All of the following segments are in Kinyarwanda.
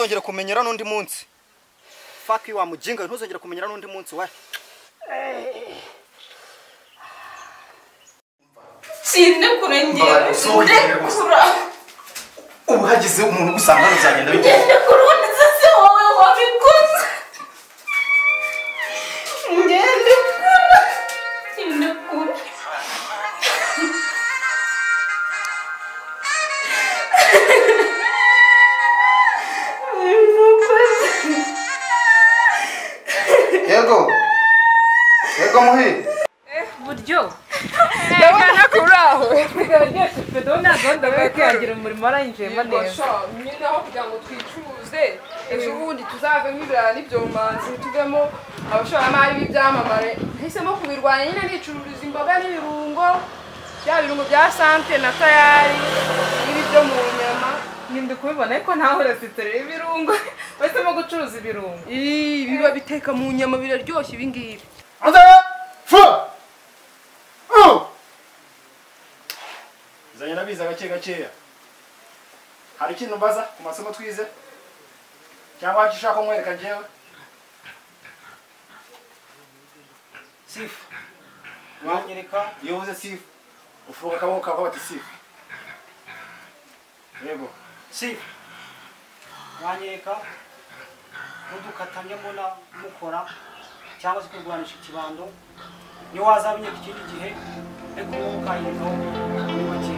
Ntuzongere kumenyera n'undi munsi. Fuck you wa mujinga, ntuzongere kumenyera n'undi munsi we. Sindekure ngewe. Ndekura. Ubu hagize umuntu ugusanga bizagenda bite? Ndekura ubundi se wowe wabikoze. Ndekura. Ndekura. Yego. Yego muhi. Buryo. Ndabona kuraho. Byose pedona gahunda yo kwihangira umurimo arayinjiyemo neza. Nyine aho kugira ngo twicuruze ejo bundi tuzavemo ibirara n'ibyomanzi tuvemo abashoramari b'ibyamamare. Nahisemo kubirwanya nyine nicururiza imboga n'ibirungo, bya birungo bya sante na tayari n'ibi byo mu nyama. Ninde kubibona ariko ntaho urasiterera ibirungo. Bahisemo gucuruza ibirungo. Biba biteka mu nyama biraryoshye ibi ngibi. Zanye nabiza gake gakeya. Hari ikintu mbaza ku masomo twize cyangwa ushaka ko nkwereka njyewe? Sifu. Wanyereka iyo uvuze sifu ufuruka akaboko kawe bati sifu. Yego. Sifu. Wanyereka mudukatanye mbona mukora cyangwa se kurwanisha ikibando niyo wazabinyeka ikindi gihe ariko wowe ukayirekaho muri make.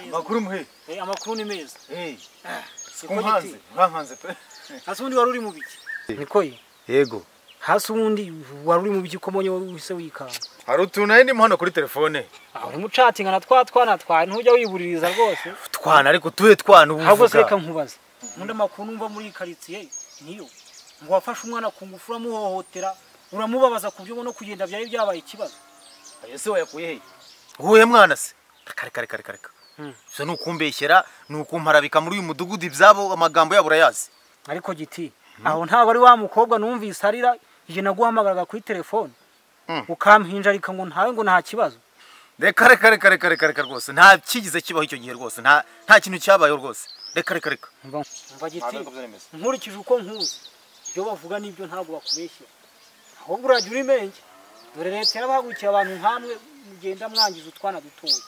Amakuru muhe. Amakuru ni meza. Siko urankanze pe. Hasi ubundi wari uri mu biki? Nikoye. Yego. Hasi ubundi wari uri mu biki ko mbonye wese wikanga? Hari utuntu nari ndimo hano kuri telefone. Aho uri mucatinga na twa twana twa ntujya wibuririza rwose. Twana ariko tuhe twana ubuvuga. Ahubwo se reka nkubaze. Nkunda amakuru numva muri quartier niyo. Ngo wafashe umwana ku ngufu uramuhohotera, uramubabaza ku byo no kugenda byari byabaye ikibazo. Ayo se wayakuye he? Uhuye mwana se? Kare kare kare kare. So nukumbeshyera nukumparabika muri uyu mudugudu ibyabo amagambo yabo urayazi. Ariko giti aho ntabwo ari wa mukobwa numvise arira ije naguhamagaraga kuri telefone ukampinjarika ngo ntawe ngo nta kibazo. Reka reka reka reka reka reka rwose nta kigize kibaho icyo gihe rwose nta kintu cyabayeho rwose. Reka reka reka. Umva giti nkurikije uko nkuzi ibyo bavuga nibyo ntabwo bakubeshya. Ahubwo urajya uri menge dore leta yarabahagurukiye abantu nkamwe mugenda mwangiza utwana dutoya.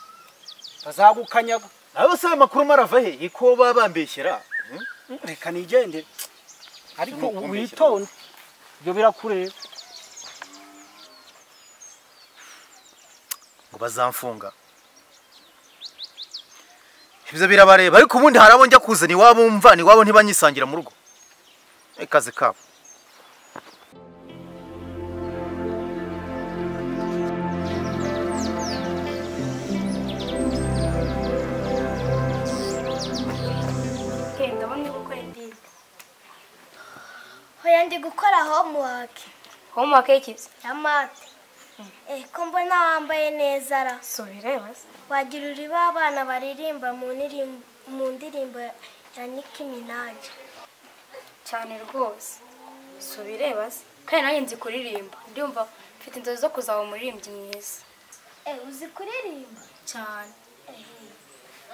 Bazagukanyaga. Abo se amakuru marava he iko babambeshyera? Reka nigendere. Ariko witonde. Ibyo birakureba. Ngo bazamfunga. Ibyo birabareba ariko ubundi harabo njya kuzana iwabo mva ni iwabo ntibanyisangira mu rugo. Ikaze kabo. Hoya ndi gukora homework. Homework y'ikizi? Ya math. Ko mbona wambaye neza ra. Subireba se. Wagira uri ba bana baririmba mu ndirimbo ya Nicki Minaj. Cyane rwose. Subireba se. Kandi nanjye nzi kuririmba. Ndumva mfite inzozi zo kuzaba umuririmbyi mwiza. Uzi kuririmba? Cyane.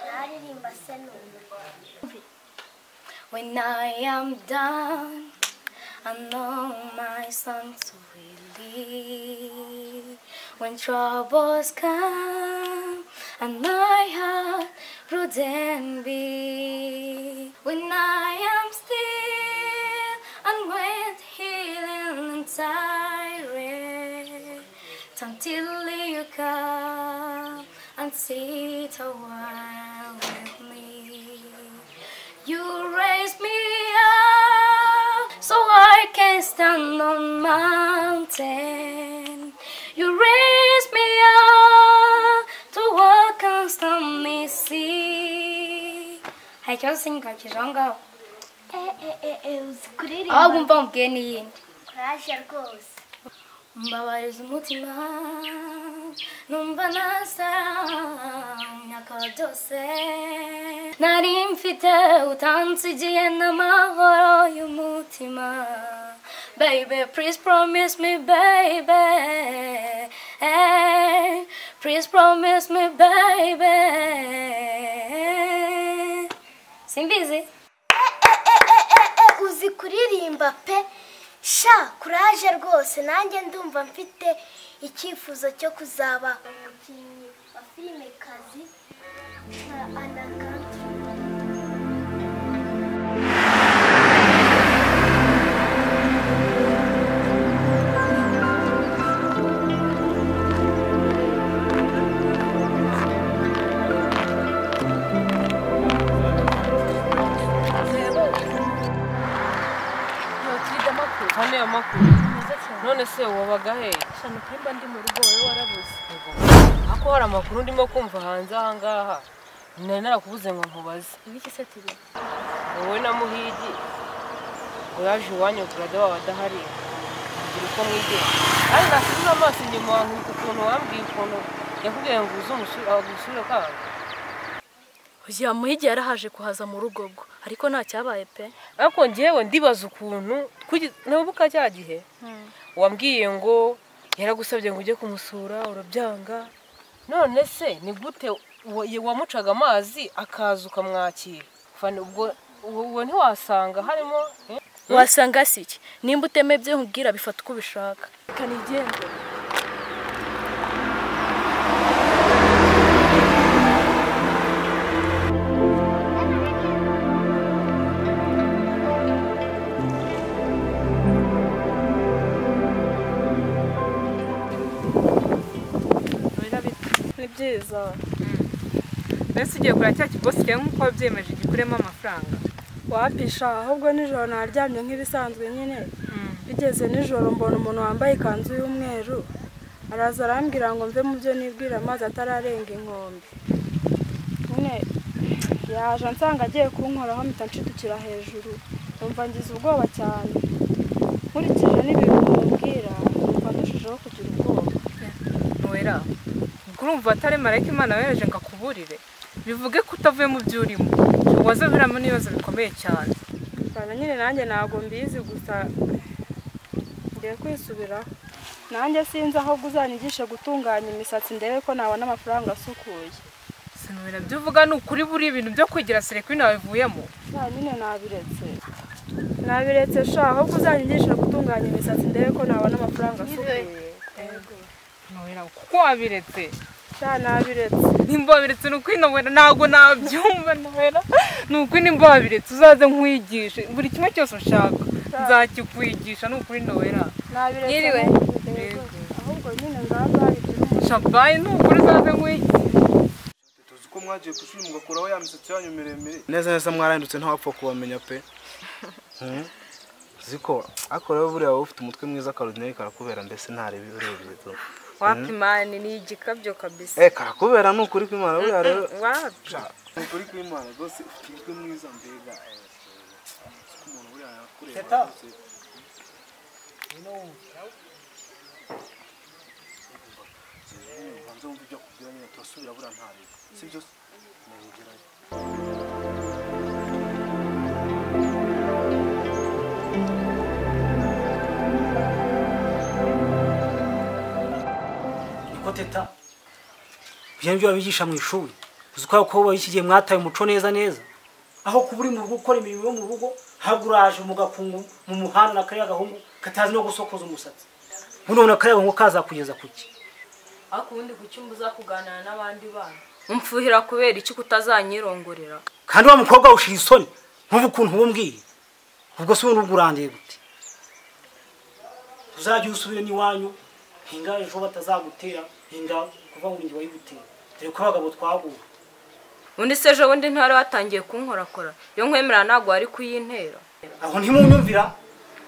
Naririmba se numva. When I am done, I know my songs will leave. When troubles come and my heart prudent be. When I am still and with healing and tired, until you come and sit a while with me. You raise me up so I can stand on mountain. You raise me up to walk on stormy sea. Hari ikibazo se nyikakije aho ngaho? Uzi kuririmba. Ahubwo umva mubwiye n'iyindi. Kuraje rwose. Mbabariza umutima numva nasa myaka byose nari mfite utansigiye n'amahoro y'umutima. Baby, please promise me, baby. Hey, please promise me, baby. Simbizi. Uzi kuririmba pe. Sha, kuraje rwose nanjye ndumva mfite icyifuzo cyo kuzaba umukinnyi wa filime kazi nka Anna Country. None se wabaga he? Shana pemba ndi mu rugo wowe warabuze. Ako hari amakuru ndimo kumva hanze aha ngaha. Nari narakubuze ngo nkubaze. Ibiki se tiri? Wowe na Muhigi ngo yaje iwanyu brother wawe adahari. Kugira uko mwigira. Ariko nasubiza amaso inyuma nkuko ukuntu wambwiye ukuntu yakubwiye ngo uze umusubire kanga. Oya Muhigi yarahaje kuhaza mu rugo bwo ariko nta cyabaye pe. Ariko njyewe ndibaza ukuntu nabuka cya gihe wambwiye ngo yaragusabye ngo ujye kumusura urabyanga. None se ni gute wamucaga amazi akaza ukamwakira? Fani ubwo ubwo ntiwasanga harimo wasanga siki nimba utemebye nkubwira bifata uko ubishaka. Kanigende. Byiza. Mbese ugiye kura cya kibosi cyawe nk'uko wabyemeje gikuremo amafaranga? Wapisha ahubwo nijoro naryamye nk'ibisanzwe nyine. Bigeze nijoro mbona umuntu wambaye ikanzu y'umweru araza arambwira ngo mve mu byo nibwira amazi atararenga inkombe. Nyine yaje ansanga agiye kunkoraho mpita nshidukira hejuru numva ngize ubwoba cyane. Nkurikije n'ibintu mumbwira numva ndushijeho kugira ubwoba. Noella, urumva atari marayika Imana yohereje ngo akuburire bivuge ko utavuye mu byo urimo wazaviramo n'ibibazo bikomeye cyane. Bana nyine nanjye ntabwo mbizi gusa ngiye kwisubiraho. Nanjye sinzi ahubwo uzanyigishe gutunganya imisatsi ndebe ko nabona amafaranga asukuye. Sinubira byo uvuga ni ukuri buri ibintu byo kwigira serekwini wabivuyemo. Nyine nabiretse. Nabiretse sha ahubwo uzanyigishe gutunganya imisatsi ndebe ko nabona amafaranga asukuye. Noella kuko wabiretse. Sha nabiretse. Nimba wabiretse ni ukuri Noella ntabwo nabyumva Noella. Ni ukuri nimba wabiretse uzaze nkwigishe buri kimwe cyose ushaka nzakikwigisha ni ukuri Noella. Nabiretse. Nyiriwe. Ahubwo nyine ngaha ibyo. Shabaye ni ukuri uzaze nkwigishe. Tuzi ko mwagiye ku ishuri mugakuraho ya misatsi yanyu miremire. Neza neza mwarahindutse ntawapfa kubamenya pe. Ziko ariko rero buriya wowe ufite umutwe mwiza Caroline karakubera mbese ntarebe urebye to. Wapi mani ni igikabyo kabisa. Karakubera ni ukuri kw'Imana buriya rero. Wapi? Ni ukuri kw'Imana rwose ufite umutwe mwiza mbega. Umuntu buriya yakureba. Teta. Ubanza wumve ibyo akubwira nyine turasubira buriya ntarebe. Sibyo se? Nabigerayo. Teta ibyo babigisha mu ishuri uzi ko abakobwa b'iki gihe mwataye umuco neza neza aho kuba uri mu rugo ukora imirimo yo mu rugo haguraje mu gakungu mu muhanda na kariya gahungu katazi no gusokoza umusatsi none kariya gahungu kazakugeza kuki? Ariko ubundi kuki mbuza kuganira n'abandi bana umfuhira kubera iki kutazanyirongorera? Kandi wa mukobwa ushira isoni nkubu ukuntu ubumbwiye ubwo se ubundi urandiye gute? Uzajya usubire n'iwanyu hinga ejo batazagutera hinga kuva ngo ngiye wayigutera dore ko abagabo twaguwe. Undi se ejo bundi ntari watangiye kunkorakora iyo nkwemera ntabwo wari kuyintera. Aho ntimunyumvira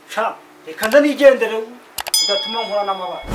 sha reka nza nigendere udatuma nkora n'amabara.